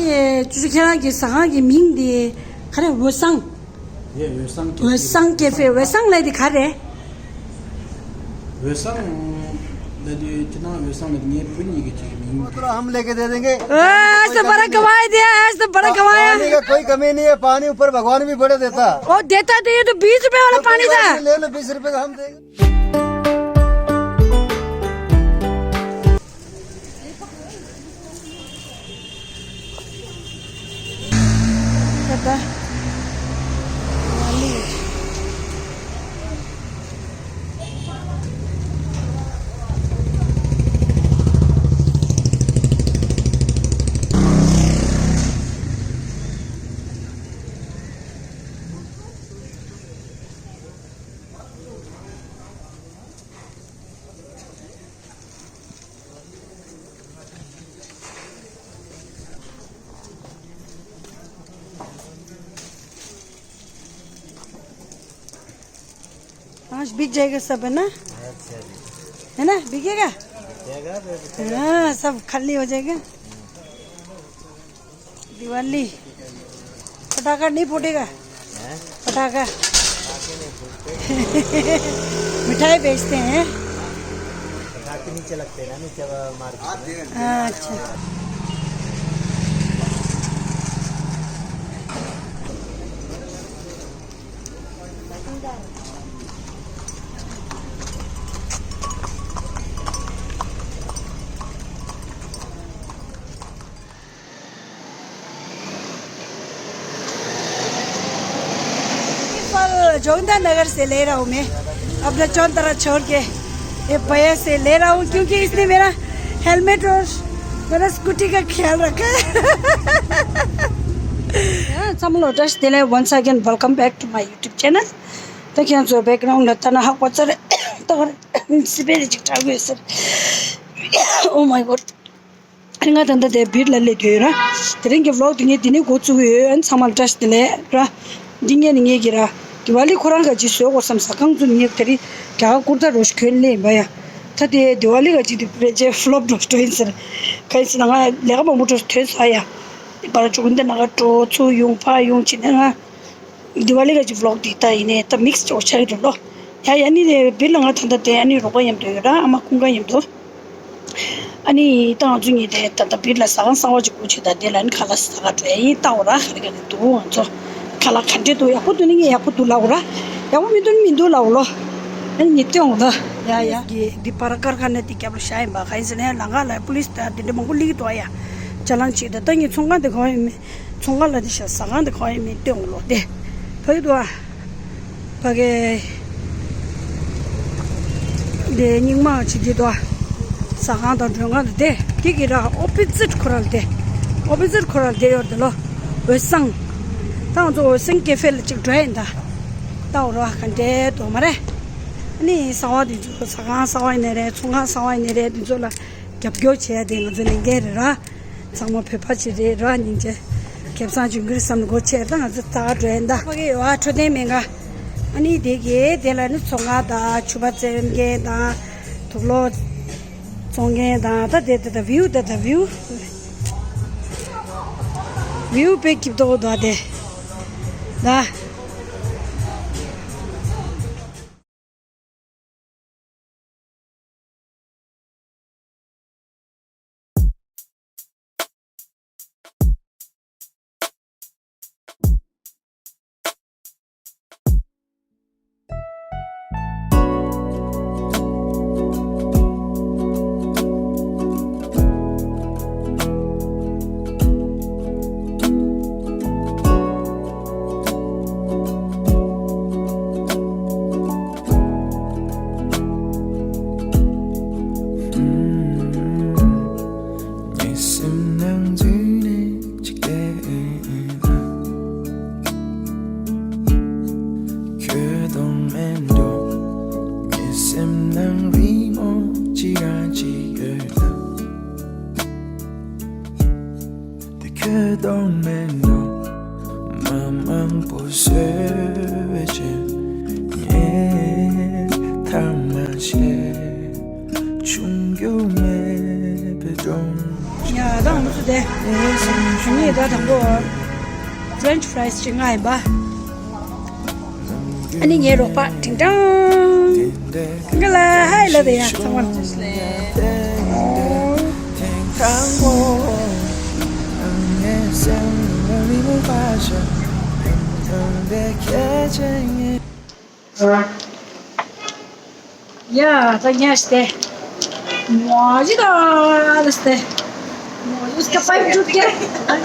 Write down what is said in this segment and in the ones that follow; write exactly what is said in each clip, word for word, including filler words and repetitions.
ཨེ། ཅོ་ཅོ་ཁྱེད་རང་གི་ཟ་ཁང་གི་མིང་དེ་ག་རེ། འོད་བཟང་། ये वेसंग कैफे। वेसंग कैफे। वेसंग ལབ་དེ་ག་རེ། वेसंग ལབ་དེ་ཁྱེད་རང་། वेसंग ལབ་དེ་ངའི་བུ་གཉིས་ཀྱིས་བྱས་པའི་མིང་རེད། थोड़ा हम लेके दे देंगे। आज तो बड़ा कमाई दिया, आज तो बड़ा कमाया। पानी का कोई कमी नहीं है, पानी ऊपर भगवान भी बड़ा देता। ओ, देता तो ये तो बीस रुपए वाला पानी था। ले लो, बीस रुपए का हम देंगे। आज बिक जाएगा सब, है ना? अच्छा जी। है ना, बिकेगा? बिकेगा, बिकेगा। हाँ, सब खाली हो जाएगा। दिवाली। पटाखा नहीं फूटेगा? हैं? पटाखा। पटाखे नहीं फूटते। मिठाई बेचते हैं। पटाखे नीचे लगते हैं ना, नीचे मार्केट में। हाँ, अच्छा। कल जोगिंदर नगर से ले रहा हूँ मैं अपना चौन तरह छोड़ के। ये भैया से ले रहा हूँ क्योंकि इसने मेरा हेलमेट और मेरा स्कूटी का ख्याल रखा है। ཚང་མ་ལ་བཀྲ་ཤིས་བདེ་ལེགས། once again welcome back to my YouTube channel. ད་ཁྱེད་ཚོ་བེག་གྷ་རའུན་ཌ་ལ་ལྟ་ན་ཧ་གོ་ཚར། ད་ག་རེ་སི་པེ་རི་ཅིག་དྲག་ཡོད་ཟེར། Oh my God. ཨ་ནི་ང་ད་ལྟ་དེ་བིར་ལ་སླེབས་ཡོད་ར། དེ་རིང་གི་ཝི་ལོག་དེ་ངས་འདི་ནས་འགོ་བཙུགས་ཡོད། ཨ་ནི་ཚང་མ་ལ་བཀྲ་ཤིས་བདེ་ལེགས་ར། འདི་ངས་ནི་ངས་ཀྱི་ར། དི་ཝ་ལི་ཁོ་རང་ག་ཅིག་བཟོ་དགོས་བསམ་ས། གང་ཚུ་ངས་དེ་རིང་རྒྱ་གར་ཀུར་ཏ་རོ་ཞིག་གྱོན་སླེབས་ཡིན་པ་ཡ། ད་དེ་དི་ཝ་ལི་ག་ཅིག་དེ་ཕལ་ཆེར་ཕློབ་འགྲོ་འགྲོ་ཡིན་ཟེར། ག་ཡིན་ཟེར་ན་ང་ལས་ཀ་མང་པོ་འགྲོ་ཐོན་ས་ཡ། དེ་བར་ཅུང་འདི་ན་ག་འགྲོ་ཚུར་ཡོང་ཕར་ཡོང་བྱས་ནས་ང་། དི་ཝ་ལི་ག་ཅིག་ཝི་ལོག་འདི་ལྟ་ཡིན་ནས་ད་མིག་སི་ཅོག་ཆགས་ཀྱི་འདུག་ལོ། ཡ་ཡ་ནི་རེད། བིར་ལ་ང་ད་ལྟ་དེ་ཨ་ནི་རོགས་པ་མཉམ་དུ་ཡོད་ར། ཨ་མ་ཀུན་དགའ་མཉམ་དུ། ཨ་ནི་ད་ང་ཚོ་གཉིས་དེ་ད་ལྟ་བིར་ལ་ཟ་ཁང་གསར་པ་ཅིག་སྒོ་ཕྱེ། ད་དེ་ལ་ཨ་ནི་ཁ་ལག་ཟ་ག་འགྲོ་ཡ་ཡིན། ལྟ་འོ་ར། ག་རེ་ག་རེ་འདུག་ང་ཚོ་ཁ་ལག་ག་འདྲས་འདུག་ཡག་པོ་འདུག་ནི་ངས་ཡག་པོ་འདུག་ལབ་འོ་ར། ཡག་པོ་མི་འདུག་ནི་མི་འདུག་ལབ་འོ་ལོ། ཨ་ནི་ངས་སྟོན་འོ་ད། ཡ་ཡ། གི་འདི་པར་ཀར་ཁ་ནས་དེ་རྒྱབ་ལ་བཞག་ཡིན་པ། ག་ཡིན་ཟེར་ན་ལམ་ཁ་ལ་པུ་ལིས་ད་དེ་འདྲ་མང་པོ་སླེབས་ཀྱི་འདུག་ཡ། ཅ་ལང་བྱེད། ད་ལྟ་ངས་ཚོང་ཁང་དེ་གང་ཡིན་མིན། ཚོང་ཁང་ལ་དེ་ཤ་ཟ་ཁང་དེ་གང་ཡིན་མིན་སྟོན་འོ་ལོ། དེ་ཕ་གི་འདུག་ཨ། ཕ་གི་དེ་རྙིང་མ་བྱེད་ཀྱི་འདུག་ཨ། ཟ་ཁང་དང་མགྲོན་ཁང་དེ་དེ་གི་ར་ཨོ་པི་ཛིཊ་ཁོ་ར་ལ་དེ། ཨོ་པི་ཛིཊ་ཁོ་ར་ལ་དེ་ཡོད་དེ་ལོ། འོད་བཟང་། ད་ང་ཚོ་འོད་བཟང་ཀེ་ཧྥེ་ལ་ཅིག་འགྲོ་ཡིན་ད། ལྟ་འོ་ར་ག་འདྲས་འདུག་མ་རེད། ཨ་ནི་གསར་པ་དེ་ཚོ་ཟ་ཁང་གསར་པ་ཡིན་ནའི་རེད། ཚོང་ཁང་གསར་པ་ཡིན་ནའི་རེད། དེ་ཚོ་ལ་རྒྱབ་སྐྱོར་བྱས་ཏེ་ང་ཚོ་ལས་འགན་རེད་ར། ཚང་མ་བོད་པ་ཅིག་རེད་ར། སྙིང་རྗེ། ཁེ་བཟང་ཅིག་འགུལ་བསམ་ནས་སྒོ་ཕྱེ། ད་ང་ཚོ་ད་ག་འགྲོ་ཡིན་ད། ཕ་གི་ཡོད་ཨ། འཕྲོད་བསྟེན་སྨན་ཁང་། ཨ་ནི་དེ་གི་དེ་ལ་ནི་ཚོང་ཁང་དང་ཕྱུ་པ་བཙོང་མཁན་དང་། དུག་ལོག་བཙོང་མཁན་དང་། ད་དེ་དེ་ད་བིའུ་དེ་ད་བིའུ། བིའུ་དཔེ་སྐྱིད་པོ་འདུག་དེ་ད། ངའི་སེམས་ནང་འཛུལ་ནས་ཅིག་བལྟས་ན། ཁྱོད་མཐོང་མེད་འགྲོ། ངའི་སེམས་ནང་རི་མོ་ཅི་ར་ཅིག་ཡོད་ན། དེ་ཁྱོད་མཐོང་མེད་འགྲོ། མ་མང་པོ་བཟོས་པའི་ཆེད་ངས་ཐ་མ་བྱས། ཆུང་རྒྱུ་མེད་པའི་སྒྲོན། ཡ་ ད་ང་ཚོ་དེ་ངས་ད་དང་པོ་French fries ཅིག་མངགས་ཡིན་པ། ཨ་ནི་ངའི་རོགས་པ་ཀྲིང་ཀྲང་ཀྲིང་ཀ་ལ་ཧའི་ལབ་དེ་ཡ་ཚང་མ། ཡ་ད་ཉལ་སྟེ། མོ་ཇི་ད་ལ་སྟེ། མོ་ཇི་སྐད་པའི་ཀྲུག་ཀྱེ། ཨུ་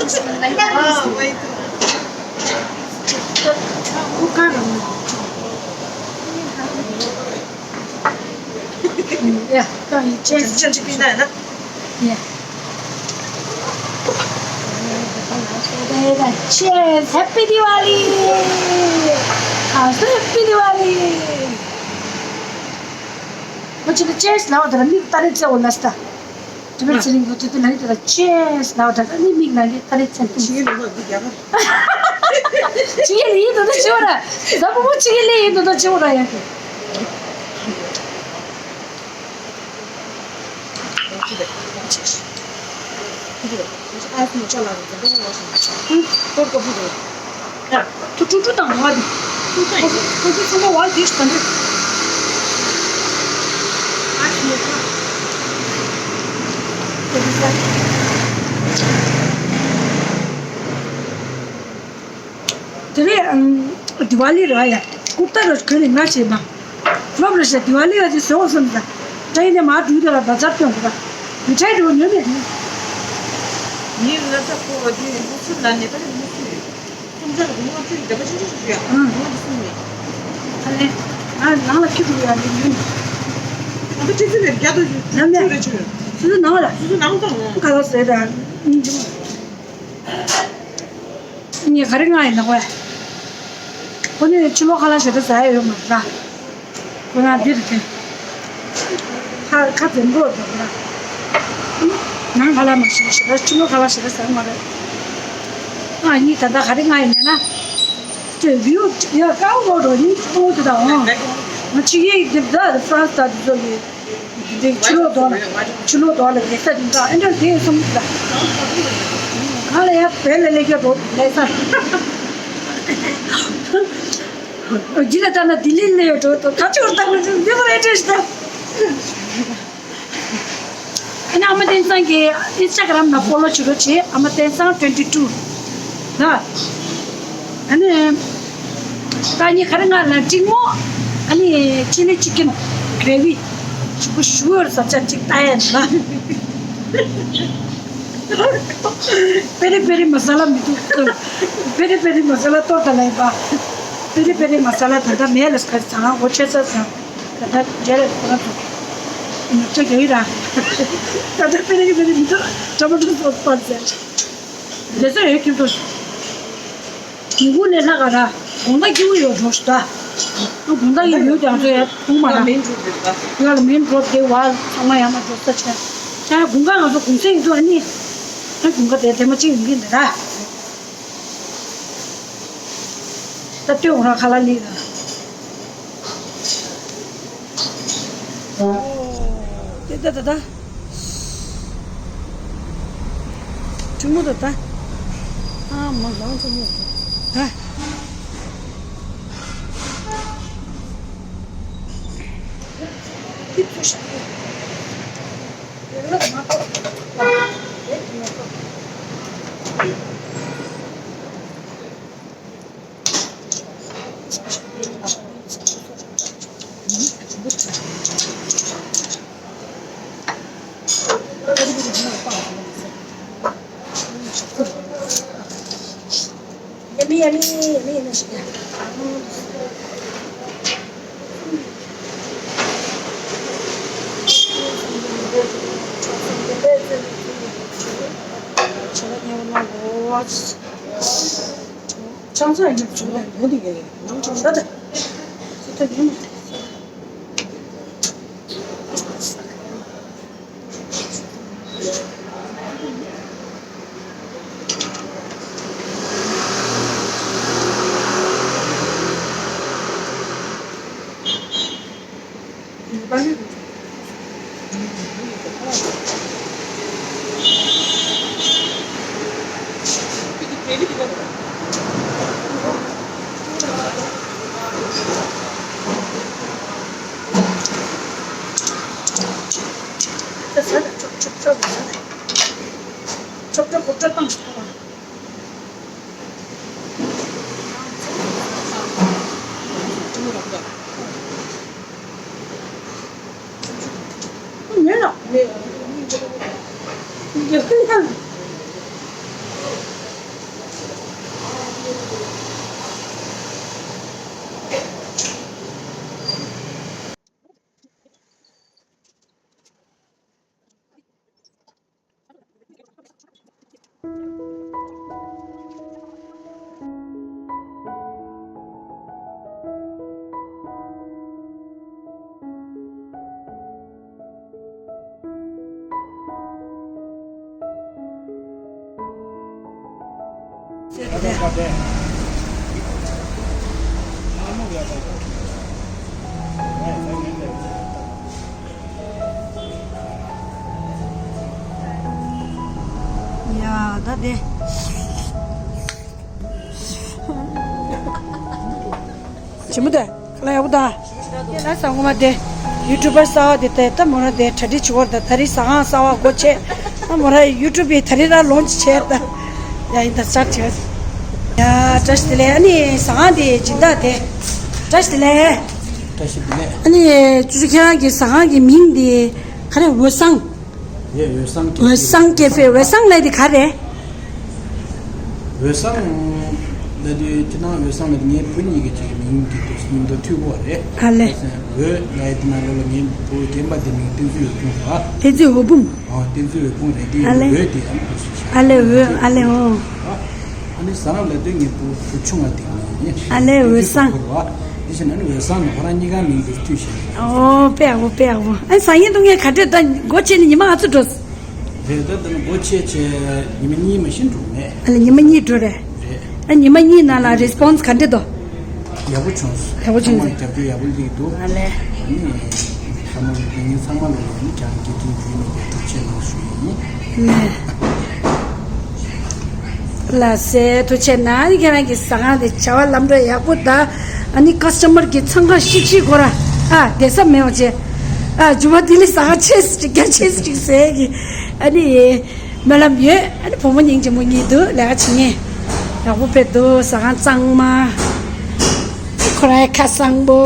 ཀ་ར་མོ། ཡ་ད་ཡི་ཅེ། ཅེ་ཅེ་ཅེ་པི་ན་ན། Yeah. Cheers! Happy Diwali! ཁ་སང་Happy Diwali! ཁོ་ཅི་ལ་cheers ལབ་དུས་མིག་སྟ་རེ་བཙལ་འོ་ལ་སྟ། དེ་བས་ཚེ་རིང་གོ་དེ་དེ་ལ་ཡིད་དུ་cheers ལབ་དུས་ནི་མིག་ལ་ཡིད་སྟ་རེ་བཙལ་དུས། ཅི་ཡིན་ལ་ཡིད་དུ་ད་ཅི་བ་ར། ཟ་བུ་མོ་ཅི་ཡིན་ལ་ཡིད་དུ་ད་ཅི་བ་ར་ཡ། དེ་རེད། ཨམ། དི་ཝ་ལི་རེད་ཡ། ཀུར་ཏ་རུ་གོན་ནས་ང་བྱེད་མ། ལོབ་རེད་ཤག་དི་ཝ་ལི་ཡ་ཅིག་བཟོ་བསམ་ས། ད་ཡིན་ནས་མ་འགྲུལ་དེ་ལ་བ་ཛར་སྟོན་དགོས་པ། མི་ཁྲལ་འགྲོ་ཉོས་མེད་དེ། ངའི་ང་ཚ་ཁོ་བ་དེ་ལུགས་སྲོལ་ལ་ནི་ད་རེས་མི་སུས། སུམ་ཆ་ལ་གུང་མ་ཚིག་འདེབས་པ་ཆུང་ཆུང་ཞིག་ཡ། ཨང་། ངོ་མ་སུ་མེད། ཨ་ལེ། ང་ནང་ལ་ཁྱི་འགྲོ་ཡ་ལེ་ཡིན། ང་ཚོ་ཁྲི་ཚི་ནས་རྒྱ་དོ་ཡུ་ཡ་མེད། ཆུ་རེ་ཆུ། སུ་སུ་ནང་ལ། སུ་སུ་ནང་དང་ངོ་། ག་ལ་ཟེར་ད། ངས་ག་རེ་ང་ཡིན་ནོ་བས། ཁོ་ནི་ཕྱི་ལོགས་ཁ་ལག་ཞེ་དྲག་ཟ་ཡ་ཡོད་མ་རེད་ད། ཁོ་ན་འདིར་དེ། ཁ་ཁ་འཛེམ་པོ་འདུག་ར། ནང་ཁ་ལག་མ་ཞེ་དྲག་ཕྱི་ལོགས་ཁ་ལག་ཞེ་དྲག་ཟ་མ་རེད། ང་གཉིས་ད་ལྟ་ག་རེ་ང་ཡིན་ན་ན། ཅེ་བིའུ་ཡ་ཀའོ་ལོ་རོ་ནི་ཁོང་དུ་དང་ང་ཆི་ཡེ་དེ་ད་ཧྥ་རན་སི་ད་དུ་ཟོ་ཡེ། འདི་ཕྱི་ལོགས་དོག་ལ། ཕྱི་ལོགས་དོག་ལ་རྒྱལ་ས་འདི་འདྲ་ཨེ་འདྲ་དེ་གསུམ་འདྲ། ང་ལ་ཡང་བོད་ལ་སླེབས་ཀྱི་འགྲོ་ལས་ས། རྗེས་ལ་ལྟ་ན་ལྡི་ལི་སླེབས་འགྲོ་དོ་ཁ་ཆུ་བར་ལྟ་ན་འདི་མོ་རེད་འདྲ་ཞིག་ད། ཨ་ནི་ཨ་མ་བསྟན་སང་གི་ཨིན་སི་ཊ་གྷ་རམ་ལ་ཕོ་ལོ་བྱེད་རོགས་བྱེད། ཨ་མ་བསྟན་སང་twenty two ལ། ཨ་ནི་ད་ནི་ག་རེ་ང་ལ་ཀྲིག་མོ། ཨ་ནི་ཆི་ལི་ཅི་ཀིན་གྷ་རེ་བི་ཞུ་གུ་ཞུ་ཡོར་ས་ཆ་ཅིག་ལྟ་ཡ་ལ། པེ་རི་པེ་རི་མ་ས་ལ་མི་འདུག་པེ་རི་པེ་རི་མ་ས་ལ་གཏོར་ད་ལ་ཡིན་པ། པེ་རི་པེ་རི་མ་ས་ལ་ད་ལྟ་མེད་ལ་སྐར་ཚང་ལ་འོ་ཆེ་ས་ཚང་། ད་ལྟ་རྒྱ་ལ་ཁོ་ན་ཚོ་ནུབ་ཆ་རྒྱ་ཡི་ར། ད་ལྟ་པེ་རི་གི་པེ་རི་མི་འདུག་ཊོ་མ་ཊོ་སོ་སི་པ་ཟེར། དེ་ཚོ་ཡོད་ཀྱི་འདུག་ཉིན་གུང་ནས་ལྷག་ག་ར་དགོང་དག་སྐྱིད་པོ་ཡོད་འགྲོ་ཞུ་ད། དགོང་དག་ཡིན་ཡོད་ཀྱང་ཚོ་ཡ་ཐུང་མ་ར། མེན་རོ་ཌི་རེད་པ། ཡ་ལ་མེན་རོ་ཌི་དེ་བ་ཚང་མ་ཡང་མ་འགྲོ་ས་ཆ། ཆ་དགོང་དག་ང་ཚོ་གུང་སེང་ཡིན་འདུག་ཨ་ནི། ད་དགོང་དག་དེ་དེ་མ་གཅིག་ཡོང་གི་འདུག་ད། ད་ལྟོས་འོང་ར་ཁ་ལག་ལི་ལ། དེ་ད་ད་ད། ཆུང་མོ་ད་ད། ཨ་མ་ལང་ཆུང་མོ་ད། དེ་ཚོ་ཤ། Yummy, yummy, yummy, yummy. ཡ་ད་དེ། ཇི་མོ་དེ། ཁ་ལག་ཡག་པོ་ད། ཡ་ལ་ས་ངོ་མ་དེ། ཡུ་ཊུབ་པར་གསར་པ་དེ་དེ་ད་མོ་ར་དེ་གྲ་སྒྲིག་བྱེད་དགོས་རེད་ད། ད་རེས་ཟ་ཁང་གསར་པ་སྒོ་ཕྱེ། ད་མོ་ར་ཡུ་ཊུབ་པའི་ད་རེས་ར་ལོན་ཆི་བྱས་ད། ཡ་ཡིན་ད་སི་ཊར་བྱས། ཡ་བཀྲ་ཤིས་བདེ་ལེགས། ཨ་ནི་ཟ་ཁང་དེ་སྦྱིན་བདག་དེ། བཀྲ་ཤིས་བདེ་ལེགས། བཀྲ་ཤིས་བདེ་ལེགས། ཨ་ནི་ཅུ་ཅུ་ཁྱེད་རང་གི་ཟ་ཁང་གི་མིང་དེ་ག་རེ། འོད་བཟང་། ཡེ་འོད་བཟང་ཀེ་ཧྥེ། འོད་བཟང་ཀེ་ཧྥེ། འོད་བཟང་ལབ་དེ་ག་རེ། འོད་བཟང་ལབ་དུས་ཁྱེད་རང་འོད་བཟང་ལབ་དུས་ངའི་བུ་གཉིས་ཀྱི་ཅིག་གི་མིང་གི་འདུག་མིང་དུ་ཐུག་གོ་རེད། ཨ་ལེ། འོད་ལབ་དེ་ནང་ལོགས་ལ་ངའི་བུ་རྒན་པ་དེ་མིང་བསྟན་འཛིན་འོད་ཕུང་རེད། བསྟན་འཛིན་འོད་ཕུང་། ཨ་བསྟན་འཛིན་འོད་ཕུང་རེད་དེ། ཨ་ལེ། འོད་དེ་ཨ་ནི་འོད་ཟེར་ཤག་ཨ་ལེ། འོད། ཨ་ལེ། ཨོ། ཨ་ནི་ཟ་ཁང་ལབ་དུས་ངའི་བུ་བུ་ཆུང་བ་དེ་མིང་ཡིན། ཨ་ལེ། འོད་བཟང་། དེ་བཞིན་ཨ་ནི་འོད་བཟང་ནི་ཁོ་རང་གཉིས་ཀ་མིང་དུ་ཐུག་ཤག་ཨོ་དཔེ་ཡག་པོ། དཔེ་ཡག་པོ། ཨ་ནི་ཟ་ཡིན་འདུག་ངས་ག་འདྲས་ད་སྒོ་ཕྱེ་ནས་ཉི་མ་ག་ཚོད་འགྲོ། རེད། ད་ལྟ་ནི་སྒོ་ཕྱེ་བྱས་ཉི་མ་གཉིས་མ་ཤི་འགྲོ་མེད། ཨ་ལེ་ཉི་མ་གཉིས་འགྲོ་རེད། རེད། ཨ་ཉི་མ་གཉིས་ནང་ལ་རེ་སི་པོན་སི་ག་འདྲ་འདུག་ཡག་པོ་བྱུང་སོང་། ཡག་པོ་བྱུང་ཚང་མ་སོང་། རྒྱབ་སྐྱོར་ཡག་པོ་སླེབས་འདུག་ཨ་ལེ། ཨ་ནི་ཚང་མ་ལ་ཡིན་ཚང་མ་ལ་ཡིན་ཀྱང་དགེ་རྒན་བརྒྱུད་ནས་ཀྱང་ཐུགས་རྗེ་གནང་ཞུ་ཡིན། ལགས་སེ། ཐུགས་རྗེ་གནང་། ཨ་ནི་ཁྱེད་རང་གི་ཟ་ཁང་དེ་བྱ་བ་ལམ་འགྲོ་ཡག་པོ་དང་། ཨ་ནི་ཀ་སི་ཊ་མར་གྱི་འཚང་ཁ་ཤིག་ཤིག་གོ་ར། ཨ་བསྡད་ས་མེད་པ་བྱས། ཨ་འཇུ་བ་ལྡི་ལི་ཟ་ཁང་ཆེ་ཙམ་ཅིག་རྒྱ་ཆེ་ཙམ་ཅིག་ཟེར་གི། ཨ་ནི་སྨོན་ལམ་ཡོད། ཨ་ནི་བུ་མོ་སྙིང་རྗེ་མོ་གཉིས་འདུག་ལས་ཀ་བྱེད་མཁན་ཡག་པོ་དཔེ་འདུག་ཟ་ཁང་གཙང་མ། ཁོ་རའི་ཁ་བཟང་པོ།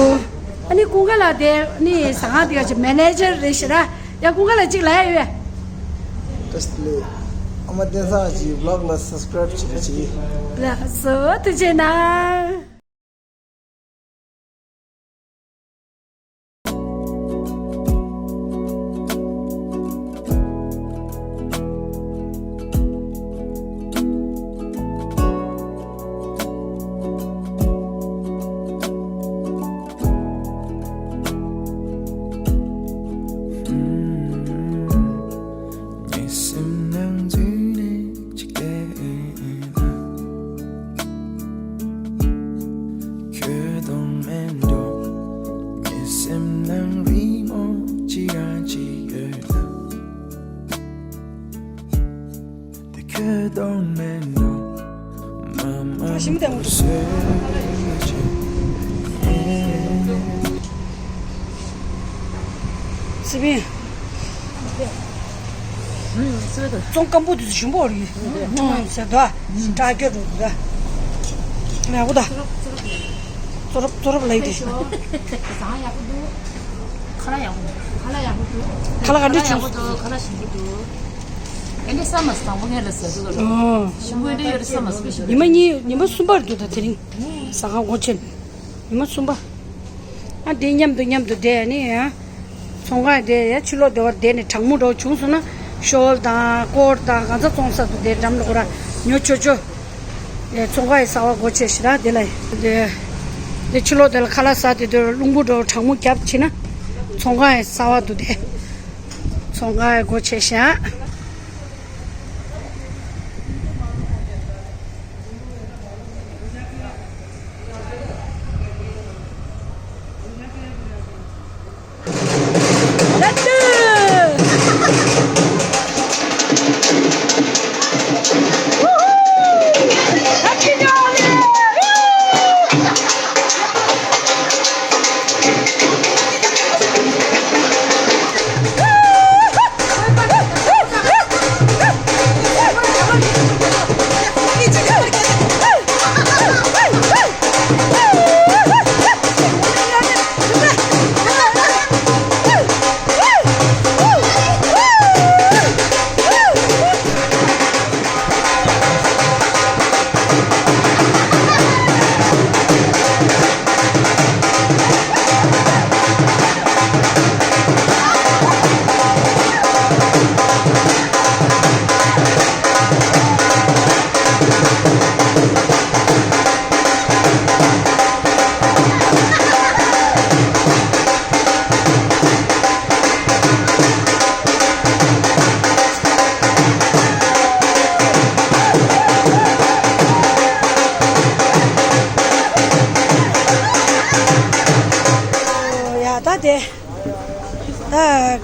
ཨ་ནི་ཀུན་དགའ་ལགས་དེ་ཨ་ནི་ཟ་ཁང་དེ་ག་ཅིག་མེ་ནེ་ཇར་རེད་ཤག་ར། ཡ་ཀུན་དགའ་ལགས་གཅིག་ལབ་ཡ་ཡོད། བཀྲ་ཤིས་བདེ་ལེགས། ཨ་མ་བསྟན་བཟང་གྱི་བི་ལོག་ལ་སབ་སི་ཀ་རེབ་བྱེད་རོགས་གྱིས། ལགས་སོ། ཐུགས་རྗེ་གནང་། ཞིམ་དེ་མོ། སི་པིན། ཙོང་སྐམ་པོ་དེ་ཚོ་ཞིམ་པོ་རེད། ཟེར་དོ། སྐྲ་སྐྱོ་འགྲོ་འདུག་ཡག་པོ་ད། ཙོ་རོབ་ཙོ་རོབ་ལབ་དེ། ཁ་ལག་ཡག་པོ་འདུག་ཁ་ལག་ཡག་པོ་འདུག་ཁ་ལག་ག་འདྲ་བྱུང་། ཁ་ལག་ཡག་པོ་འདུག་ཁ་ལག་ཞིམ་པོ་འདུག་ཨེ་འདྲ་ས་མ་བཟང་པོ་ངས་ལ་ཟ་འདུག་ག་ལོ། ཞིམ་པོ་ཨེ་འདྲ་ཡོད་རེད་ས་མ་སུ་ཞིམ། ཉི་མ་གཉིས་ཉི་མ་གསུམ་པར་འདུག་ད་དེ་རིང་ཟ་ཁང་སྒོ་ཕྱེ་ནས་ཉི་མ་གསུམ་པ། ཨ་དེ་མཉམ་དུ་མཉམ་དུ་བསྡད་ནི་ཡང་། ཚོང་ཁང་དེ་ཡང་ཕྱི་ལོགས་དེ་བར་བསྡད་ནས་གྲང་མོ་འདྲ་བོ་བྱུང་སོང་ན་ཤོལ་དང་སྐོར་དང་གང་ཚ་བཙོང་ས་དུ་དེ་འགྲམ་ལ་ཁོ་ར་ཉོ་ཆོག་ཆོག་ཨེ་ཚོང་ཁང་ཡི་གསར་པ་སྒོ་ཕྱེ་ཞེ་དྲག་དེ་ལ་ཡིན། དེ་དེ་ཕྱི་ལོགས་དེ་ལ་ཁ་ལག་ཟ་དེ་དུས་རླུང་བུ་འདྲ་བོ་གྲང་མོ་རྒྱབ་ཕྱིན་ན་ཚོང་ཁང་ཡི་གསར་པ་འདུག་དེ། ཚོང་ཁང་ཡི་སྒོ་ཕྱེ་ཤག་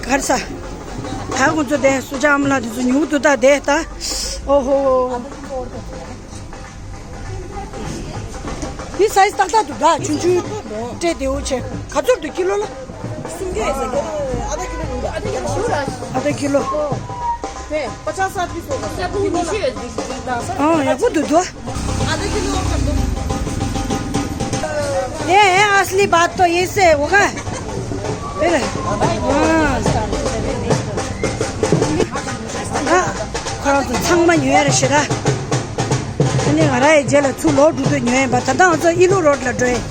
གར་ས། ད་ཁོང་ཚོ་དེ་སུ་ཅག་ཨ་མ་ལགས་དེ་ཚོ་ཉུང་དུ་ད་དེ་ད། ཨོ་ཧོ། འདི་སའི་ཛི་ཏག་ཏག་འདུག་ད། ཆུང་ཆུང་སྤྲད་དེ་འོ་བྱས། ག་ཚོད་འདུག་ཀི་ལོ་ལ། སུམ་བརྒྱ་ཡོད་ས་རེད། ཨ་ད་ཀི་ལོ་ཡིན་པ། ཨ་ད་ཀི་ལོ། ཨ་ད་ཀི་ལོ། ཨོ། དེ་པ་ཅག་ས་ཏི་སོ་ག་ས་ཀི་ལོ་ལ། ཨ་ཡག་པོ་འདུག་འདུག་ཨ་ད་ཀི་ལོ་ཁ་འདུག་ཨེ་ཨེ་ཨ་སི་ལི་བཱ་ཏོ་ཡེ་སེ་འོ་ག་ཨེ་རེད། ཨ། ཁོ་རང་ཚོ་ཚང་མ་ཉོས་རེད་ཤི་ར། ཨ་ནི་ང་རང་ཡི་རྗེས་ལ་ཚུར་ལོག་འགྲོ་དུས་ཉོས་ཡིན་པ། ད་ལྟ་ང་ཚོ་ཨི་ལུ་རོ་ཌི་ལ་འགྲོ་ཡིན།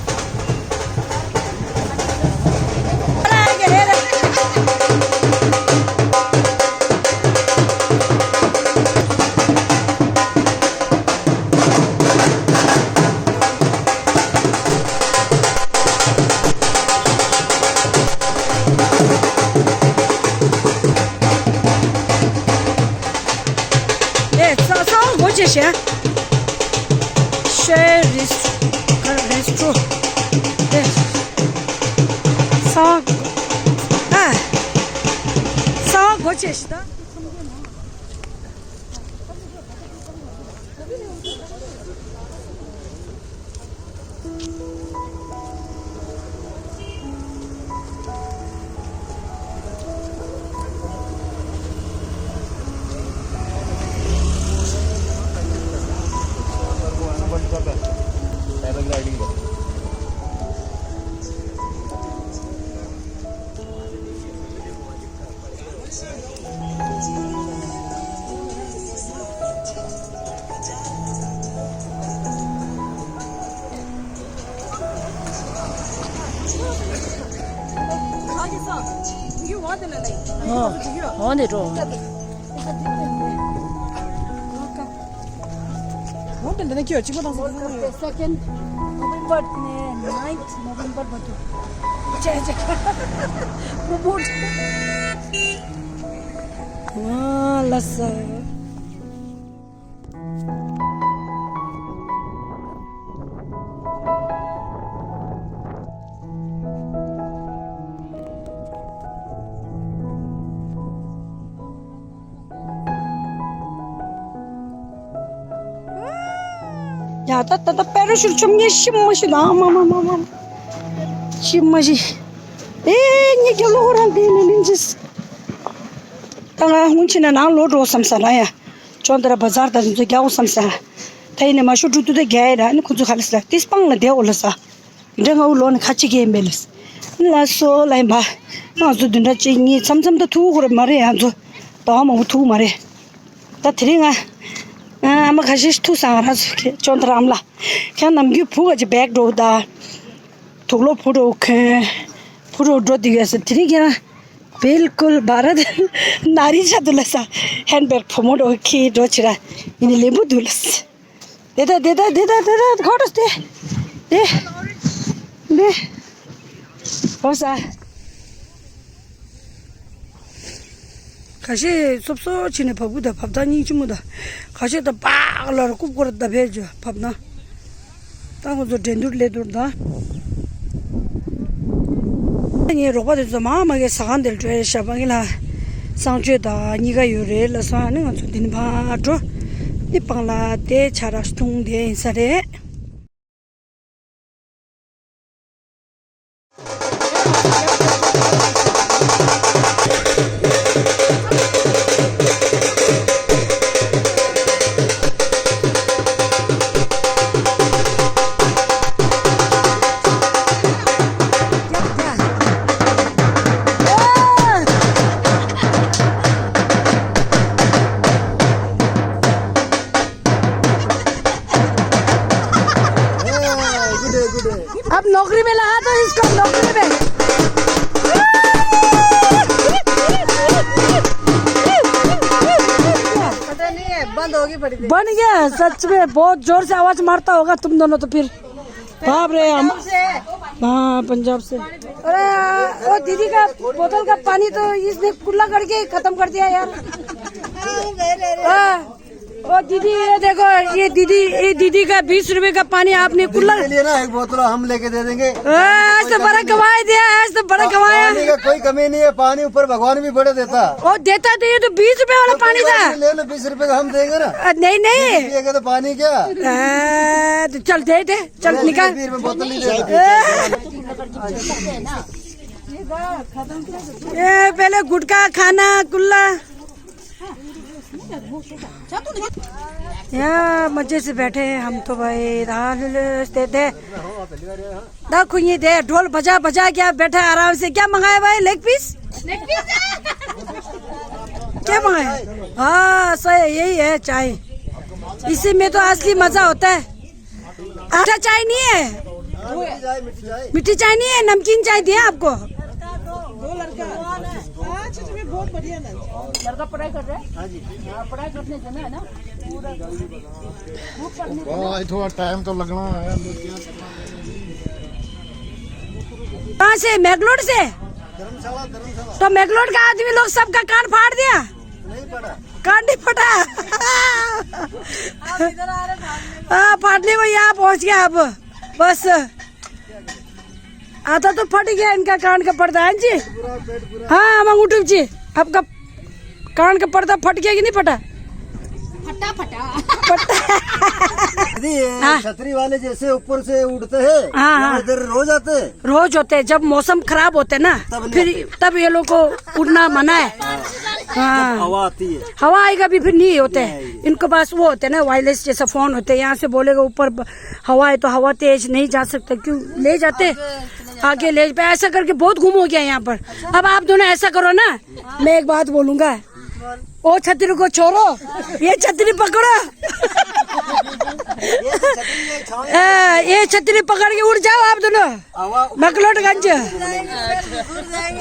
ཨེ་ས་ས་འོག་སྒོ་ཕྱེ་ཤེ། ཤེ་རིས་ཁ་རིས་ཀྲོ། ཨེ་ས་འོག་ཨ་ས་འོག་སྒོ་ཕྱེ་ཤེ་ད། ཨོ། འོ་ནས་འགྲོ། འོ་དེ་འདི་ནས་ཁྱོད་གཅིག་པ་དང་སོང་ཟེར་གྱི་ཡོད། Second November ནས་ninth November བར་དུ། ཅེ་ཅེ། Promote། ཨ་ལ་ས། ཡ་ད་ད་ད་པེ་ར་ཤུཊ་མཆོང་ངེ་ཤི་མ་ཤི་ད། ཨ་མ་མ་མ་མ་མ། ཤི་མ་ཤི། ཨེ་ཉི་རྒྱ་ལོ་ཁོ་རང་དེ་ནི་ལིན་ཅིས། ད་ང་སྔོན་ཕྱིན་ན་ནང་ལོག་འགྲོ་བསམ་ས་ར་ཡ། ཅོན་ཏ་ར་བ་ཛར་དང་དེ་ཚོ་རྒྱག་འོ་བསམ་ས། ད་ཡིན་ནི་མ་ཤོ་འགྲོ་དུས་ད་རྒྱག་ཡ་ར་ནི་ཁོ་ཚོ་ཁ་ལ་ས་ཏིས་སྤང་ལ་བསྡད་འོ་ལ་ས། དེ་འདྲ་ང་འུ་ལོ་ནི་ཁ་ཅིག་གི་ཡིན་པས་ལ་ས། ལ་སོ་ལ་ཡིན་པ། ང་ཚོ་དུས་འདྲ་གཅིག་གཉིས་མཚམས་མཚམས་ད་ཐུག་གོ་ར་མ་རེད། ང་ཚོ་ཟླ་བ་མང་པོ་ཐུག་མ་རེད། ད་དེ་རིང་ང་ཨ་མ་ཁ་ཤས་ཐུག་སང་ར་ཚོ་ཁྱོད་ཅོན་ཏ་ར་ཨམ་ལ་ཁྱེད་ནམ་རྒྱུན་བུ་ག་ཅིག་བེག་འགྲོ་ད། དུག་ལོག་བུ་འགྲོ་ཁོན་བུ་འགྲོ་འགྲོ་དུས་ཡོད་ས། དེ་རིང་ཁྱེད་རང་བིལ་ཀུལ་བ་ར་ན་རི་ཆ་དུ་ལ་ས། ཧན་བེག་བུ་མོ་འགྲོ་ཁྱེད་འགྲོ་ཆི་ར་ཡིན་ནི་ལེན་པོ་དུ་ལ་ས། དེ་ད་དེ་ད་དེ་ད་དེ་ད་ཁོ་ཏོ་སྟེ། དེ་དེ་ཧོ་ས། ཁ་ཤས་སོབ་སོབ་བྱས་ནས་བབས་ཀྱི་ད། བབས་སྟངས་སྙིང་རྗེ་མོ་ད། ཁ་ཤས་ད་པག་ལ་ར་རྐུབ་སྐོར་ད་ཕེབས་བྱས་བབས་ན། ད་ཁོ་ཚོ་འགྲན་བསྡུར་ལས་དུར་ད། ངའི་རོགས་པ་དེ་ཚོ་མ་མ་གི་ཟ་ཁང་དེར་འགྲོ་ཡ་ཞབས་པ་ངེད་ལ་གསང་སྤྱོད་ད་གཉིས་ཀ་ཡོད་རེད་ལ་སོང་། ཨ་ནི་ང་ཚོ་འདི་ནས་ཕར་འགྲོ། འདི་སྤང་ལ་དེ་ཆ་ར་སྟོང་དེ་ཡིན་ས་རེད། अब नौकरी में लगा दो इसको, नौकरी में। पता नहीं है, बंद होगी बड़ी देर। बन गया है, सच में बहुत जोर से आवाज मारता होगा तुम दोनों तो फिर। बाप रे, हम, पंजाब से। हाँ, पंजाब से। अरे, वो दीदी का बोतल का पानी तो इसने कुल्ला करके खत्म कर दिया यार। हाँ। ओ दीदी, ये देखो, ये दीदी, ये दीदी का बीस रुपए का पानी आपने कुल्ला। दीदी के लिए ना एक बोतल हम लेके दे देंगे। आज तो बड़ा कमाई दिया, आज तो बड़ा कमाया। पानी का कोई कमी नहीं है, पानी ऊपर भगवान भी बड़ा देता। ओ देता तो ये तो बीस रुपए वाला पानी था। ले लो, बीस रुपए का हम देंगे ना। नहीं, नहीं। ये तो पानी क्या? तो चल दे दे, चल निकाल। बीस रुपए बोतल नहीं देता। ये पहले गुटखा खाना कुल्ला। यहाँ मजे से बैठे हैं हम तो भाई। राहुल दे दे। दा खुई दे, ढोल बजा बजा के बैठा आराम से। क्या मंगाया भाई? Leg piece? क्या मंगाया? हाँ, सही, यही है चाय। इसी में तो असली मजा होता है। मीठा चाय नहीं है? मीठी चाय नहीं है, नमकीन चाय दिया आपको। दो लड़का। हाँ, अच्छा, अच्छा, बहुत बढ़िया ना। लड़का पढ़ाई कर रहा है? हाँ जी। हाँ, पढ़ाई करने जाना है ना। वाह, थोड़ा टाइम तो लगना है। कहाँ से? मैगलोर से? धर्मशाला, धर्मशाला। तो मैगलोर का आदमी लोग सबका कान फाड़ दिया? नहीं पड़ा। कान नहीं फटा। हाँ, फाटने को यहाँ पहुँच गया अब। बस। आधा तो फट गया इनका कान का पर्दा, है जी? हाँ, हम उठू जी। आपका कान का पर्दा फट गया कि नहीं फटा? फटा, फटा। फटा। दीदी, ये हाँ। छतरी वाले जैसे ऊपर से उड़ते हैं, हाँ, यहाँ हाँ। इधर रोज आते हैं। रोज होते हैं, जब मौसम खराब होते हैं ना, तब नहीं फिर आते। तब ये लोग को उड़ना मना है। हाँ। हाँ। हवा आती है। हवा आएगा भी, फिर नहीं होते हैं। नहीं। इनके पास वो होते हैं ना, वायरलेस जैसा फोन होते हैं, यहाँ से बोलेगा ऊपर ब-, हवा है तो हवा तेज नहीं जा सकता, क्यों ले जाते? आगे ले जाते, ऐसा करके बहुत गुम हो गया यहाँ पर। अब आप दोनों ऐसा करो ना, मैं एक बात बोलूंगा। ओ छतरी को छोड़ो, ये छतरी पकड़ो। ए, ये छतरी पकड़ के उड़ जाओ आप दोनों। मैगलोडगंज।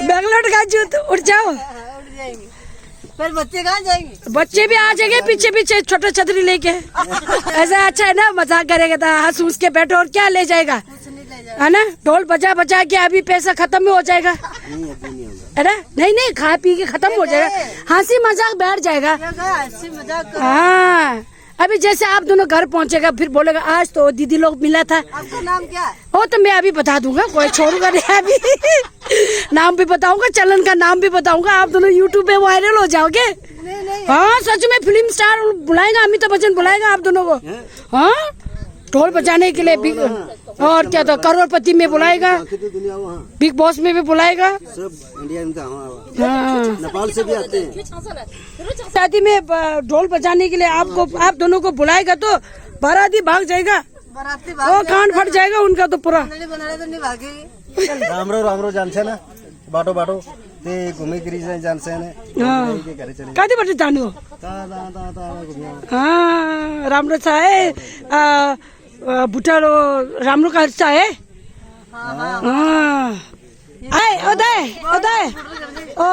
मैगलोडगंज तो उड़ जाओ। फिर बच्चे कहाँ जाएंगे? बच्चे भी आ जाएंगे पीछे पीछे, छोटा छतरी लेके। ऐसा अच्छा है ना, मजाक करेगा था, हंस हंस के बैठो, और क्या ले जाएगा? है ना, ढोल बजा बजा के अभी पैसा खत्म भी हो जाएगा। है ना? नहीं, नहीं, खा पी के खत्म हो जाएगा। हंसी मजाक बैठ जाएगा। हंसी मजाक करो। हाँ, अभी जैसे आप दोनों घर पहुंचेगा, फिर बोलेगा, आज तो दीदी लोग मिला था। आपका नाम क्या है? वो तो मैं अभी बता दूंगा, कोई छोड़ूंगा नहीं अभी। नाम भी बताऊंगा, चैनल का नाम भी बताऊंगा, आप दोनों यूट्यूब पे वायरल हो जाओगे। नहीं, नहीं। हाँ, सच में फिल्म स्टार बुलाएगा, अमिताभ बच्चन बुलाएगा आप दोनों को। हाँ, ढोल बजाने के लिए भी। और क्या तो, करोड़पति में बुलाएगा, बाकी तो दुनिया वहाँ। बिग बॉस में भी बुलाएगा। सब इंडिया में तो, हाँ, हाँ। नेपाल से भी आते हैं। शादी में ब-, ढोल बजाने के लिए आपको, आप दोनों को बुलाएगा तो बाराती भाग जाएगा। बाराती भाग वो जाएगा। कान फट जाएगा उनका तो पूरा। बनाने, बनाने तो नहीं भागेगी। राम्रो, राम्रो जान्छ न। बाटो, बाटो। त्यही घुमेकिरी चाहिँ जान्छ न। हाँ। के घरे चले। कतिपट्टि जानु हो? ता, ता, ता, ता, घुम्यो। हाँ, राम्रो छ है। अ, अ, भुटान हो, राम्रो गर्छ है। हाँ। ए, उदय, उदय। ओ,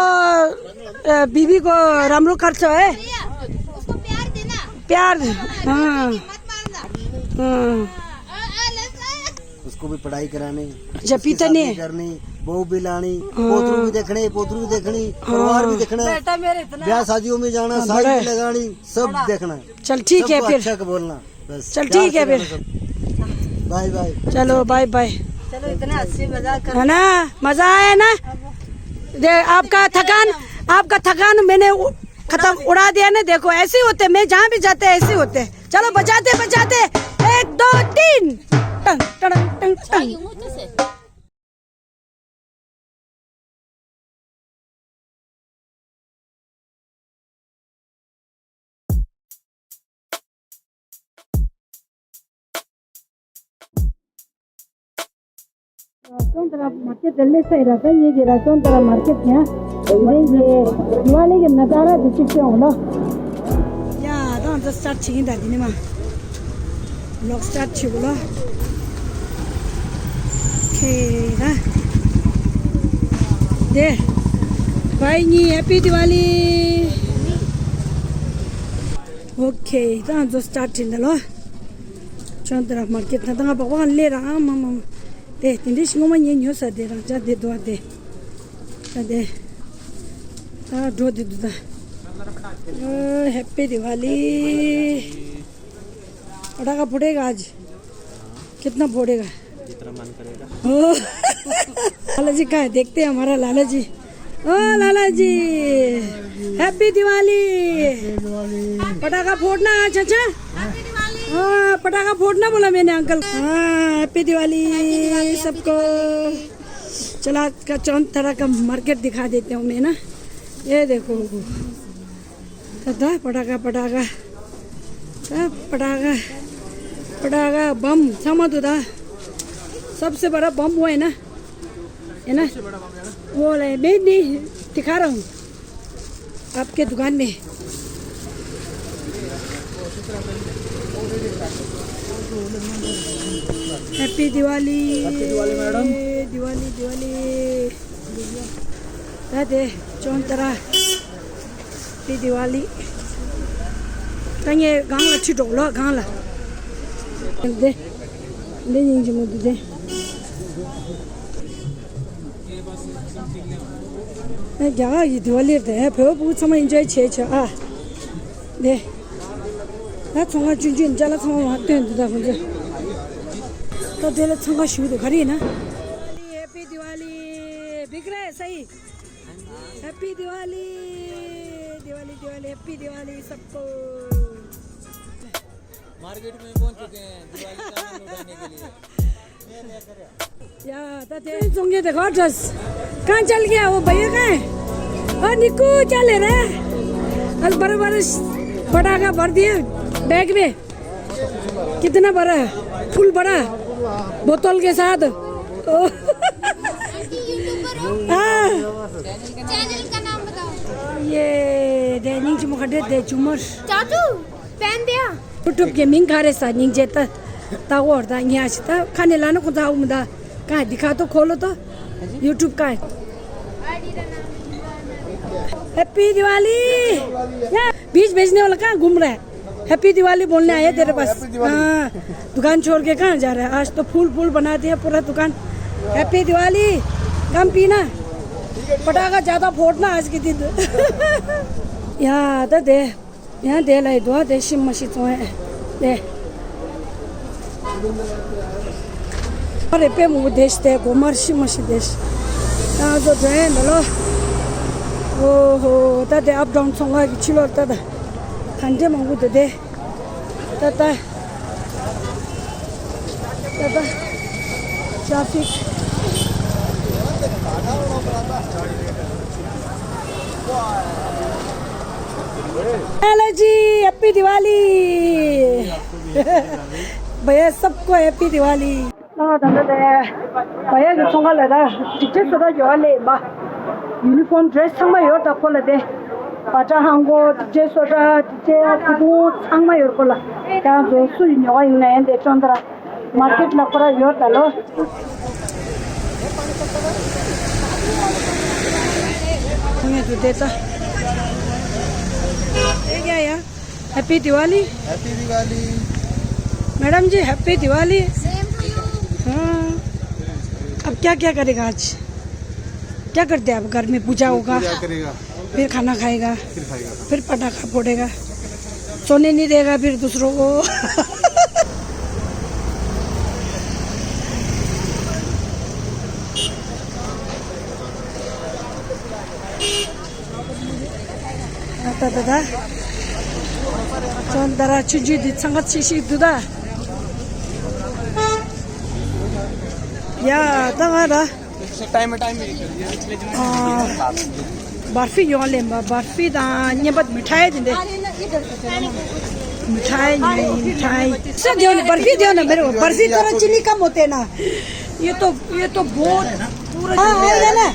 अ, बिबीको राम्रो गर्छ है। उसको प्यार देना। प्यार, हाँ। मत मारना। हाँ। उसको भी पढ़ाई करानी, अच्छा, उसकी पिता ने शादी करनी, बहू भी लानी, हाँ। पोतरू भी देखने, पोतरू भी देखनी, हाँ। परिवार भी देखना, बेटा मेरे इतना ब्याह शादियों में जाना, हाँ, साई बड़ा भी है। लगानी, सब बड़ा। देखना। चल, ठीक है सबको फिर। अच्छा का बोलना, बस। चल, ठीक है फिर। Bye bye. चलो, बाय बाय। चलो, इतना हंसी मजाक कर है ना, मजा आया ना? दे, आपका थकान, आपका थकान मैंने उ-, खत्म, उड़ा दिया ना। देखो, ऐसे ही होते, मैं जहाँ भी जाते हैं, ऐसे ही होते हैं। चलो, बजाते बजाते, एक, दो, तीन। टंग, टंग, टंग, टंग। राजस्थान तरफ मार्केट दिल्ली से रहता है, ये कि राजस्थान तरफ मार्केट यहाँ दिवाली के नज़ारा दिखते हो ना। या, ད་ང་ཚོ་སི་ཊར་བྱེད་ཀྱིན་ད་འདི་ནས་མ། ལོག་སི་ཊར་བྱེད་དགོས་ལོ། ཁེ་ར། དེ། བའི་ཉི་ཧེ་པི་དི་ཝ་ལི། ཨོ་ཁེ། ད་ང་ཚོ་སི་ཊར་བྱེད་ད་ལོ། ཅོན་ཏ་ར་མར་ཀེ་ཊི་ད་ང་བག་བག་ལས་ར། ཨ་མ་མ་མ། དེ་དེ་འདྲའི་ཞིག་ངོ་མ་ཉན་ཉོ་ས་དེ་རང་ཅག་དེ་འདུག་ཨ་དེ། ད་དེ། ད་འགྲོ་དེ་འདུག་ད། ओ, हैप्पी दिवाली। पटाखा फोड़ेगा आज? कितना फोड़ेगा? जितना मन करेगा। ओ, लाला जी कहाँ है? देखते हैं हमारा लाला जी। ओ लाला जी, हैप्पी दिवाली। पटाखा फोड़ना आज, अच्छा? हाँ, पटाखा फोड़ना बोला मैंने अंकल। हाँ, हैप्पी दिवाली सबको। चला, आज का चौंतरा का मार्केट दिखा देते हूँ मैं ना। ये देखो, दादा, पटाखा, पटाखा, दा, पटाखा, पटाखा, बम, सामान तो दा, सबसे बड़ा बम वो है ना, है ना? वो ले, मैं नहीं दिखा रहा हूँ आपके दुकान में। Happy Diwali. Happy Diwali, madam. Diwali, दिवाली। ད་དེ་ཅོན་ཏ་ར། Happy Diwali. ད་ངས་སྒང་ལ་ཁྲིད་འགྲོ་ལོ། སྒང་ལ། འདི། འདི་སྙིང་རྗེ་མོ་འདུག་སྟེ། ཨེ། རྒྱ་གར་གྱི་དི་ཝ་ལི་རེད་དེ། བོད་པ་ཚང་མ་ཨེན་ཇོའི་བྱེད་བྱེད་ཨ། འདི། ད་ཚོང་ཁང་ཆུང་ཆུང་ཅ་ལག་ཚང་མ་མར་བཏོན་འདུག་ད་ཁོང་ཚོས། ད་དེ་ལ་འཚང་ཁ་ཞུ་འདུག་ག་རེ་ཡིན་ན། Happy Diwali. बिक रहा है सही। Happy Diwali. Diwali, Diwali, Happy Diwali सबको। मार्केट में पहुंच चुके हैं दिवाली का आनंद उठाने के लिए। या, ད་དེ་ཚོང་ཁང་དེ་ག་འགྲོ། कहाँ चल गया वो भैया, कहाँ है? और निक्कू क्या ले रहा है? बस बड़ा बड़ा पटाखा भर दिए बैग में। कितना बड़ा है? फुल बड़ा, बोतल के साथ। ओ। हाँ। चैनल का नाम बताओ। ये དེ་སྙིང་རྗེ་མོ་ག་འདྲ་དེ་ཇུ་མར། चाचू, पहन दिया। YouTube གི་མིང་ག་རེ་ཟེར། སྙིང་རྗེ་ད་ད་འོར་ད་ཉ་ཞིག་ད་ཁ་ནས་ལ་ནི་ཁོ་ཚ་འུ་མི་ད་ག་འདི་ཁ་ཐོ་ཁོ་ལོ་ད་YouTube का है। हैप्पी दिवाली। या, बीज बेचने वाला कहाँ घूम रहा है? हैप्पी दिवाली बोलने आए तेरे पास। हैप्पी दिवाली। हाँ, दुकान छोड़ के कहाँ जा रहा है? आज तो फूल फूल बना दिया पूरा दुकान। हैप्पी दिवाली। कम पीना, पटाखा ज्यादा फोड़ना आज के दिन। ཡ་ད་དེ། ཡང་དེ་ལ་ཡི་དོ་དེ་ཤི་མ་ཤི་ཙོང་ཨེ་དེ། ཨ་རེ་པེ་མུ་དེ་ཤི་དེ་གོ་མར་ཤི་མ་ཤི་དེ་ཤི། ད་ཚོ་འགྲོ་ཡན་འདི་ལོ། ཨོ་ཧོ། ད་དེ་ཨབ་ཌའུན་ཚོང་ཁང་གི་ཕྱི་ལོགས་ད་ད། ག་འདྲེ་མང་པོ་འདུག་དེ། ད་ད། ད་ད། ट्रैफिक। हेलो जी, हैप्पी दिवाली। भैया सबको हैप्पी दिवाली। ད་ད་ད། བ་ཡ་གི་ཚོང་ཁང་ལ་ད་འགྲིག་ཆེ་བཟོ་གྲྭ་ཡོད་ལེ་མ། ཡུ་ནི་ཕོམ་ཌི་རེ་སི་ཚང་མ་ཡོད་ད་ཁོ་ལ་དེ། བ་ཏྲ་ཧང་གོ་འགྲིག་ཆེ་བཟོ་གྲྭ་འགྲིག་ཆེ་ཕུ་ཐུང་ཚང་མ་ཡོད་ཁོ་ལ། ཡང་ཚོ་སུ་ཡི་ཉོ་ག་ཡིན་ན་ཡང་དེ་ཅོན་ཏ་ར་མར་ཀེ་ཊི་ལ་ཁོ་ར་ཡོད་ད་ལོ། ཁོང་ཡོད་དུ་དེ་ད། དེ་ག་ཡ། हैप्पी Diwali. Happy Diwali. Madam ji, happy Diwali. Same to you. हाँ। अब क्या क्या करेगा आज? क्या करते हैं अब? घर में पूजा फिर होगा, पूजा करेगा। फिर खाना खाएगा, फिर खाएगा। फिर पटाखा फोड़ेगा, सोने नहीं देगा फिर दूसरों को। ད་ད་ད། ཅོན་ཏ་ར་ཆུང་ཆུང་འདི་འཚང་ཁ་ཆེ་ཤོས་འདུག་ད། ཡ་ད་ང་ད། टाइम टाइम। आ, बर्फी ཡོང་ལེ་མ། बर्फी དང་ཉེ་པ་मिठाई དེ་འདྲ། मिठाई नहीं, मिठाई। सर देओ ना, बर्फी देओ ना मेरे को। बर्फी थोड़ा चीनी कम होते ना। ये तो, ये तो बहुत पूरा हाँ, आएगा ना।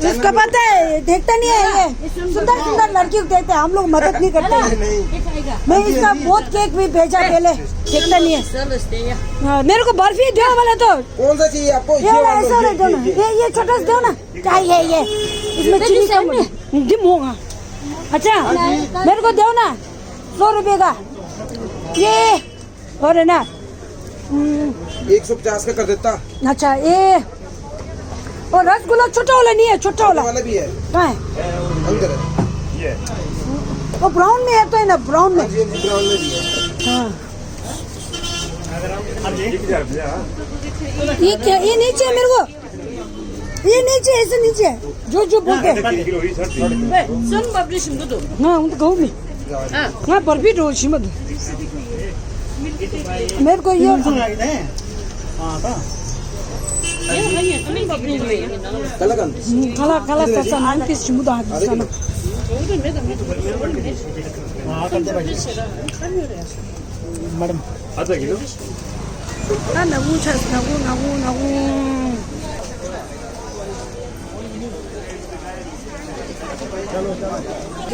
इसको पता है, देखता नहीं है ये। सुंदर सुंदर लड़की को देखते हैं, हम लोग मदद नहीं करते हैं। मैं इसका बहुत केक भी भेजा पहले, देखता नहीं है। हाँ, मेरे को बर्फी दो वाला तो। कौन सा चाहिए आपको? ये ये वाला वाला ऐसा वाला दो ना। ये, ये छोटा सा दो ना। क्या ये, ये? इसमें चीनी कम है। दिम होगा। अच्छा, मेरे को दो ना। सौ रुपए का। ये और है ना, हम्म, एक सौ पचास का कर देता। अच्छा, ये और रसगुल्ला छोटा वाला नहीं है, छोटा वाला। वाला भी है। कहाँ है? अंदर है। वो ब्राउन में है तो है ना, ब्राउन में। हाँ जी, हाँ जी, ब्राउन में भी है। हाँ। ये क्या, ये नहीं चाहिए मेरे को, ये नहीं चाहिए, ऐसे नहीं चाहिए। जो जो बोलते हैं। सुन बबली, सुन तो दो। हाँ, उनको कहूँ भी। हाँ। हाँ, बर्फी दो, शिमत। मेरे को ये। हाँ, था। ये है, ये सुन बबली में। कलाकंद। हम्म, कला, कला सा, सा, नाम किस शिमत आ, सा ना। हाँ, करते भाई। मैडम। आधा किलो। 아, 나고, 자, 나고, 나고, 나고. ད་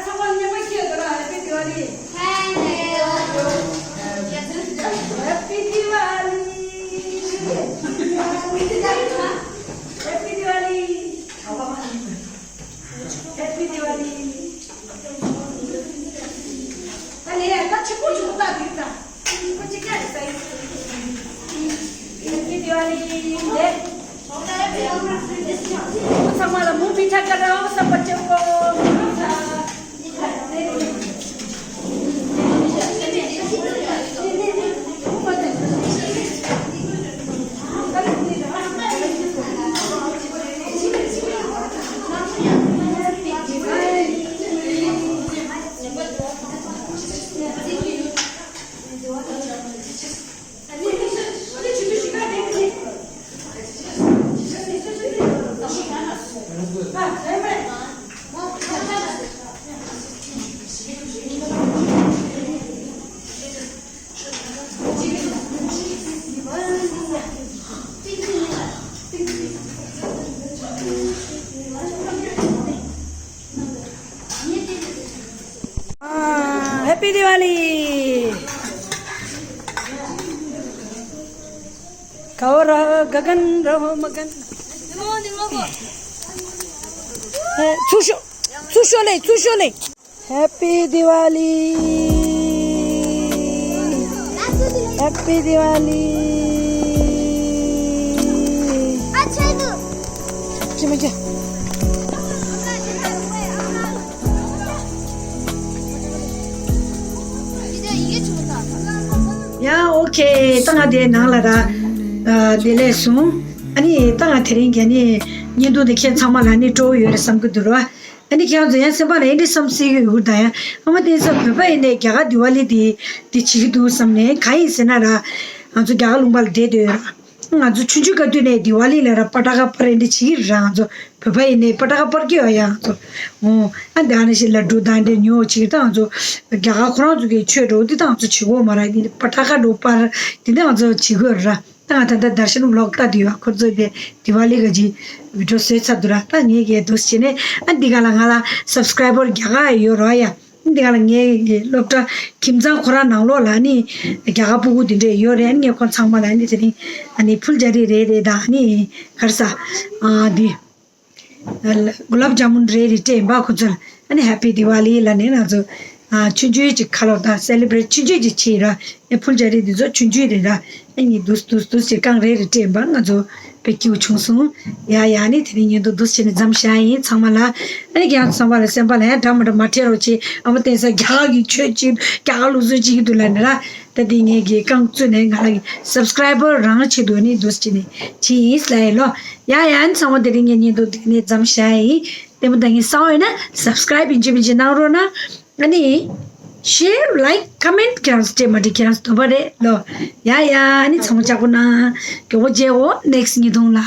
ཚང་མ་མཉམ་པོ་ཤེས་དགོས་ན། Happy Diwali. Happy Diwali. Happy Diwali. Happy Diwali. ད་ལས་ད་ཆུ་ཀོ་ཆུ་ཀོ་ད་དུས་ད། ཆུ་ཀོ་ཅི་ཀ་རེད་ས་ཡིན། Happy Diwali. ཚང་མ་ལ་མུ་མཐུད་ཁྲ་ཁྲ་རང་བསམ་པ་སྤྱོད་དགོས། हाँ, Happy Diwali। गाओ रहो गगन, रहो मगन। ए, ཚུར་ཤོག་ཚུར་ཤོག་ལེ། ཚུར་ཤོག་ལེ། Happy Diwali. Happy Diwali. ཅི་མི་ཅི། ཡ་ཨོ་ཁེ། ད་ང་དེ་ནང་ལ་ར། ཨ། བདེ་ལེགས་སོང་། ཨ་ནི་ད་ང་དེ་རིང་གི་ནི་བརྙན་ཐུང་དེ་ཁྱེད་ཚང་མ་ལ་ནི་སྤྲོ་བོ་ཡོད་རེད་བསམ་གི་འདུག་ར། ཨ་ནི་ཁྱེད་རང་ཚོ་ཡང་སེམས་པ་ལ་ཨེ་འདྲ་བསམ་སྲིད་ཀྱི་ཡོད་ད། ཡང་ཨ་མ་བསྟན་འཛིན་བོད་པ་ཡིན་ནའི་རྒྱ་གར་དི་ཝ་ལི་དེ་དེ་བྱེད་ཀྱི་འདུག་བསམ་ནས། གང་ཡིན་ཟེར་ན་ར། ང་ཚོ་རྒྱ་གར་ལུང་པ་ལ་བསྡད་དུས་ར། ང་ཚོ་ཆུང་ཆུང་སྐབས་དུས་ནས་དི་ཝ་ལི་ལ་ར་པ་ཊ་ཀ་ཕར་ཨེ་འདྲ་བྱེད་ཀྱི་ར། ང་ཚོ་བོད་པ་ཡིན་ནའི་པ་ཊ་ཀ་ཕར་གྱི་ཡོད་ཡ། ང་ཚོ་འོ་ཨ་འདི་ཨ་ནི་ཞིག་ལ་འགྲོ་དང་འདྲ་ཉོ་བྱེད་ཀྱི། ད་ང་ཚོ་རྒྱ་གར་ཁོ་རང་ཚོ་གི་ཆོས་འགྲོ་འདི་ད་ང་ཚོ་བྱེད་གོ་མ་ར། འདི་པ་ཊ་ཀ་འགྲོ་པར་འདི་འདྲ་ང་ཚོ་བྱེད་གོ་ར། ད་ང་ད་ལྟ་དར་ཤན་བི་ལོག་ལྟ་དུས་ཡ། ཁོ་ཚོས་དེ་དི་ཝ་ལི་ག་ཅིག་བི་ཌི་ཡོ་བཟོས་ཚར་འདུག་ར། ད་ངས་གས་འདུག་སེ་བྱས་ནས་ཨ་འདི་ག་ལ་ང་ལ་སབ་སི་ཀ་རའི་བར་རྒྱ་གར་ཡོད་ར་ཡ། འདི་ག་ལ་ངའི་སློབ་གྲྭ་ཁྱིམ་ཚང་ཁོ་རང་ནང་ལོགས་ལ་ནི་རྒྱ་གར་སྤུ་གུ་འདི་འདྲས་ཡོད་རེད། ངས་ཁོ་ཚང་མ་ལ་ནི་དེ་རིང་ཨ་ནི་ཕུལ་ཇ་རི་རེད་རེད། ད་ནི་ག་རེ་ཟ། ཨ་འདི་གུ་ལབ་ཇ་མུན་རེད་རེད་སྤྲད་ཡིན་པ། ཁོ་ཚོ་ལ་ཨ་ནི་Happy Diwali ལ་ནི་ང་ཚོ་ཨ་ཆུང་ཆུང་ཅིག་ཁ་ལོ་ད་སེ་ལི་བྷི་རེཊ་ཆུང་ཆུང་ཅིག་བྱས་ར། ཨེ་ཕུལ་ཇ་རི་འདི་ཚོ་ཆུང་ཆུང་རེད་ར། ཨེ་ནི་དུས་དུས་དུས་ཅིག་རྐང་རེ་རེ་སྤྲད་ཡིན་པ། ང་ཚོ་དཔེ་སྐྱིད་པོ་བྱུང་སོང་། ཡ་ཡ། ཨ་ནི་དེ་རིང་ཉིན་ཐོ་འདུག་སེ་བྱས་ནས་མཚམས་བཞག་ཡིན། ཚང་མ་ལ་ཨ་ནི་ཁྱེད་རང་ཚོ་ཚང་མ་ལ་སེམས་པ་ལ་ཡང་འདྲ་མི་འདྲ་མ་འཕྲད་རོགས་བྱེད། ཨ་མ་བསྟན་འཛིན་རྒྱ་གར་གྱི་ཆོས་བྱེད། རྒྱ་གར་ལུགས་སྲོལ་བྱེད་ཀྱི་འདུག་ལབ་ནས་ར། ད་དེ་ངས་ཀྱི་རྐང་བཙུགས་ནས་ང་ལ་གི་སབ་སི་ཀ་རའི་བར་རང་ཆེད་དུ་ནི་འདུག་སེ་བྱས་ནས་བྱས་ཡིན་ལབ་ཡིན་ལོ། ཡ་ཡ། ཨ་ནི་ཚང་མ་དེ་རིང་ངས་ཉིན་ཐོ་འདི་ནས་མཚམས་བཞག་ཡིན། ལྟད་མོ་ལྟ་མཁན་གསར་པ་ཡིན་ན་སབ་སི་ཀ་རའི་བི་ཡིན་གཅིག་མིན་གཅིག་གནང་རོགས་གནང་། ཨ་ནི་ཤེར་ལའིཀ་ཁོ་མེན་ཊི་ཁྱེད་རང་ཚོ་སྤྲད་མ་སྤྲད་ཁྱེད་རང་ཚོ་འདོད་པ་རེད་ལོ། ཡ་ཡ། ཨ་ནི་ཚང་མ་ལྕགས་པོ་གནང་། མགྱོགས་པོ་མཇལ་འོ་ནེག་སི་ཊི་ཉིས་སྟོང་ལ།